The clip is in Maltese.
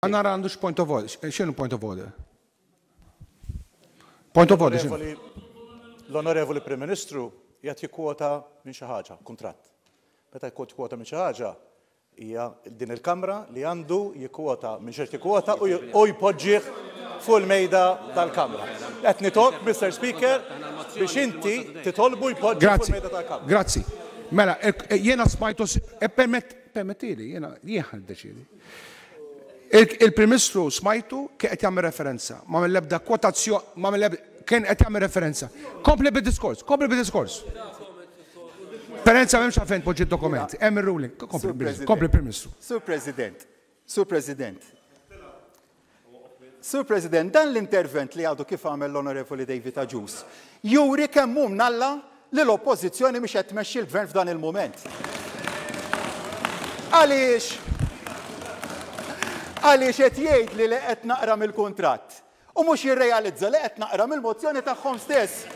Nara għandux point of order. X'inhu point of order? Point of order. L-Onorevoli Prim Ministru qiegħed jikkwota minn xi ħaġa, kuntratt. Meta jkun jikkwota minn xi ħaġa, hija din il-Kamra li għandu jikkwota minn xi jikkwota u jpoġġih fuq il-mejda tal-Kamra. Qed nitolb, Mr. Speaker, biex inti titolbu jpoġġi fuq il-mejda tal-Kamra. Grazzi. Mela, jiena smajtu, permettili, jiena jien ħa niddeċiedi. Il-Prim Ministru smajtu kien qed jagħmel referenza, ma mill-ebda kwotazzjoni, ma mill kien qed jagħmel referenza. Kompli bid-diskors, kompli bid-diskors. Referenza m'hemmx għalfejn tpoġġi d-dokument, hemm ir-ruling. Kompli Prim Ministru. Sur President, Sur President, Sur President, dan l-intervent li għadu kif għamel l-Onorevoli David Agius juri kemm hu mnalla li l-Oppożizzjoni mhix qed tmexxi l-Gvern f'dan il-mument. Għaliex? Għaliex qed jgħidli li qed naqra mill-kuntratt u mhux jirrealizza li qed naqra mill-mozzjoni tagħhom stess.